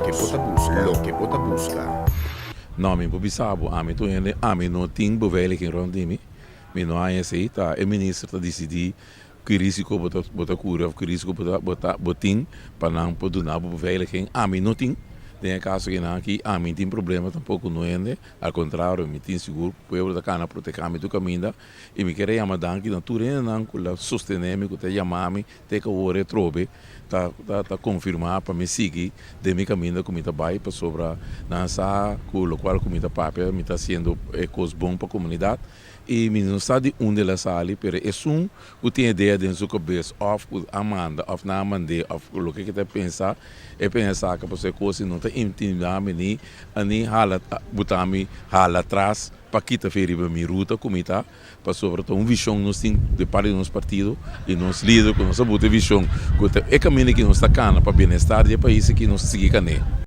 Loke bo ta buska. Loke bo ta buska. No, mi por bisa bo, ami tur hende, ami no tin beveiliging rond di mi, mi no haña esei, ta e minister ta disidí ki risiko bo ta bo ta kuri òf ki risiko bo ta bo ta bo tin pa nan por duna bo beveiliging, ami no tin, den e kaso kinan aki ami tin problema tampoko no hende, al kontrario mi tin sigur pueblo ta kana protehá mi tur kaminda i mi kier a yama danki na tur hendenan ku la sostené mi ku ta yama mi Te ku awor e trobe ta ta konfirmá pa mi sigui den mi kaminda ku mi ta bai pasobra nan sa ku lokual ku mi ta papia mi ta hasiendo e kos bon pa komunidat i mi no sa di unda el a sali pero esun ku tin idea den su kabes òf ku a manda òf nan a mand'é òf loke ke ta pensa e pensa saka pasobra e kos no ta intimidá mi ni ni hala buta mi hala atras pa kita fe riba mi ruta ku mi ta. Pasobra ta un vision nos tin di parti di nos partido y nos lider cu nos a buta e vision cu ta e caminda ki nos ta cana pa bienestar di e pais aki nos sigui can'e.